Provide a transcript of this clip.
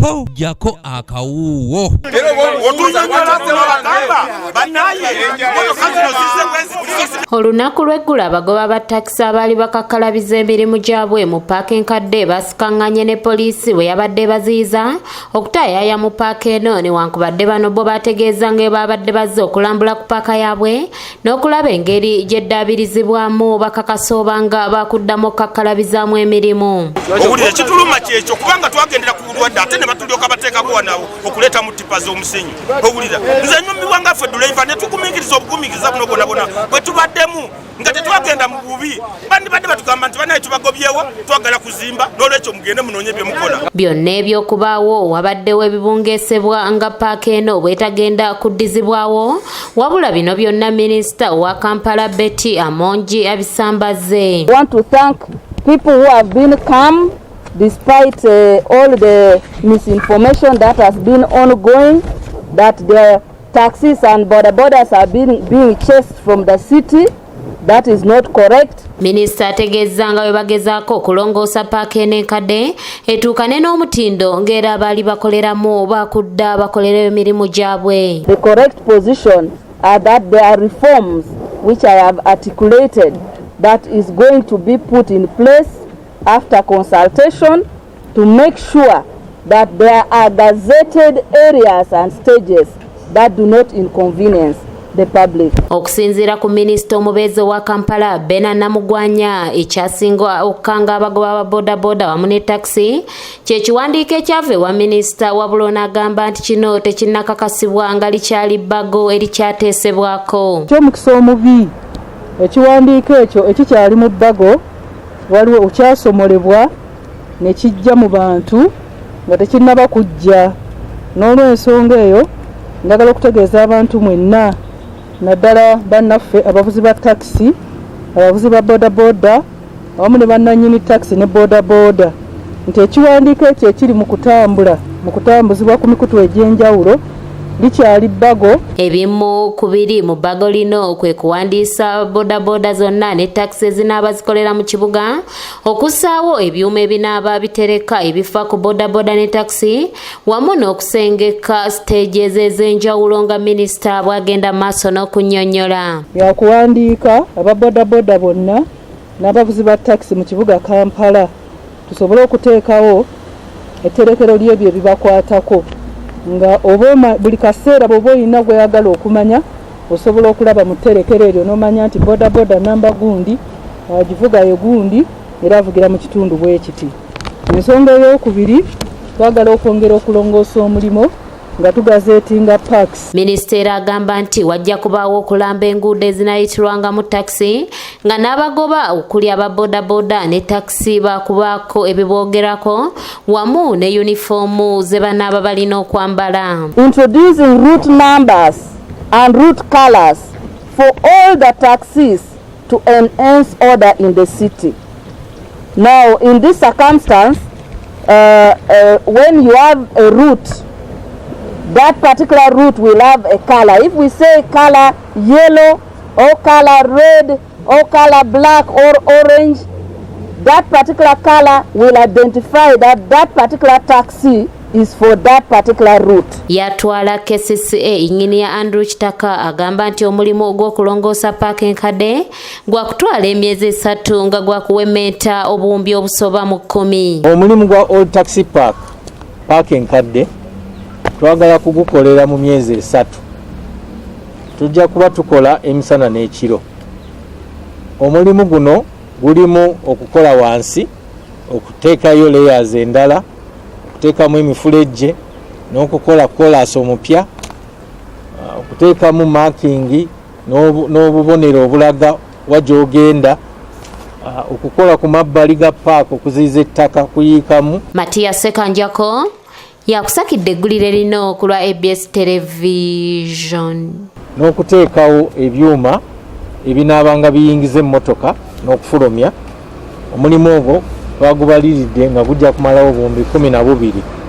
Ho, jjako akawuuwo. Otunyonyola banaye motoka zino zize bwezi. Olunaku lw'eggulo, abagoba ba takisi abaali bakakkalabiza emirimu gyabwe mu paaka enkadde basikaŋŋanye ne poliisi bwe yabadde baziyiza okutaayaaya mu paaka eno, newankubadde bano bo bategeeza nga babadde bazze okulambula ku paaka yaabwe n'okulaba engeri gy'eddaabirizibwamu, bakakasa obanga bakuddamu okukakkalabizaamu emirimu. Owulira ekituluma kyekyo, kubanga twagendera ku bulwadde, ate ne batulyoka bateekako wano okuleeta mu tipa z'omusenyu. Owulira nze nyumibwa nga ffe duleiva ne tugumiikiriza obugumiikiriza buno bwona bwona bwe tubaddemu nga tetwagenda mu bubi. Bandibadde batugamba nti, "Banaye, tubagobyewo, twagala kuzimba, n'olwekyo mugende munoonye bye mukola." Byonna ebyokubaawo, wabaddewo ebibungeesebwa nga paaka eno bwetagenda kuddizibwawo, wabula bino byonna minisita owa Kampala Betty Amongi abisambaze. I want to thank people who have been calm despite all the misinformation that has been ongoing, that the taxis and boda bodas are being chased from the city. That is not correct. Minisita ategeeza nga bwe bagezaako okulongoosa paaka eno enkadde etuukane n'omutindo, ng'era abaali bakoleramu bakudda bakolera emirimu gyabwe. The correct position are that there are reforms which I have articulated that is going to be put in place after consultation to make sure that there are gazetted areas and stages that do not inconvenience the public. Okusinziira ku minisita omubeezi owa Kampala Bena Namugwanya, ekyasinga okukanga abagoba ba bodaboda wamu ne takisi kye kiwandiiko ekyava ewa minisita, wabula onagamba nti kino tekinnakakasibwa nga likyali bbago erikyateesebwako. Ekyomukisa omubi, ekiwandiiko ekyo ekikyali mu bbago, waliwo okyasomolebwa ne kijja mu bantu nga tekinnaba kujja. N'olwensonga eyo, njagala okutegeeza abantu mwenna, naddala bannaffe abavuzi ba takisi, abavuzi ba bodaboda, awamu ne bannannyini takisi ne bodaboda, nti ekiwandiiko ekyo ekiri mu kutambula, mu kutambuzibwa ku mikutu egy'enjawulo, likyali bbago. Ebimu ku biri mu bbago lino kwe kuwandiisa bodaboda zonna ne takisi ezinaaba zikolera mu kibuga, okussaawo ebyuma ebinaaba bitereka ebifa ku bodaboda ne takisi, wamu n'okusengeka siteegi ez'enjawulo, nga minisita bw'agenda maaso n'okunnyonnyola. Yakuwandiika aba bodaboda bonna n'abavuzi ba takisi mu kibuga Kampala, tusobole okuteekawo etterekero ly'ebyo ebibakwatako, nga oba buli kaseera bw'oba olina gweyagala okumanya, osobola okulaba mu tterekero eryo n'omanya nti bodaboda namba gundi agivugayo gundi, era avugira mu kitundu bwe kiti. Ensonga ey'okubiri, twagala okwongera okulongoosa omulimu nga tugazetinga parks. Minisita era agamba nti wajja kubaawo okulamba enguudo ezinayitirwangamu takisi, nga n'abagoba okuli aba bodaboda ne takisi bakubaako ebiboogerako wamu ne yunifoomu ze banaaba balina okwambala. Introducing route numbers and route colors for all the taxis to enhance order in the city. Now, in this circumstance, when you have a route, that particular route will have a color. If we say color yellow or color red or color black or orange, that particular color will identify that that particular taxi is for that particular route. Yatwala KCCA Yinginiya Andrew Kitaka agamba nti omulimu ogw'okulongoosa paaka enkadde gwakutwala emyezi 3, nga gwakuwementa obuwumbi obusoba mu 10. Omulimu gwa Old Taxi Park, paaka enkadde, twagala kugukolera mu myezi 3. Tujja kuba tukola emisana n'ekiro. Omulimu guno gulimu okukola wansi, okuteekayo layers endala, okuteekamu emifulejje n'okukola kolaasi omupya, okuteekamu marking n'obubonero obulaga wa gy'ogenda, okukola ku mabbali ga paaka okuziyiza ettaka kuyiikamu. Matiya Sekanjako yakusakidde eggulire lino ku lwa ABS Television. N'okuteekawo ebyuma ebinaabanga biyingiza emmotoka n'okufulumya. Omulimu ogwo twagubaliridde nga gujja kumalawo obuwumbi 12.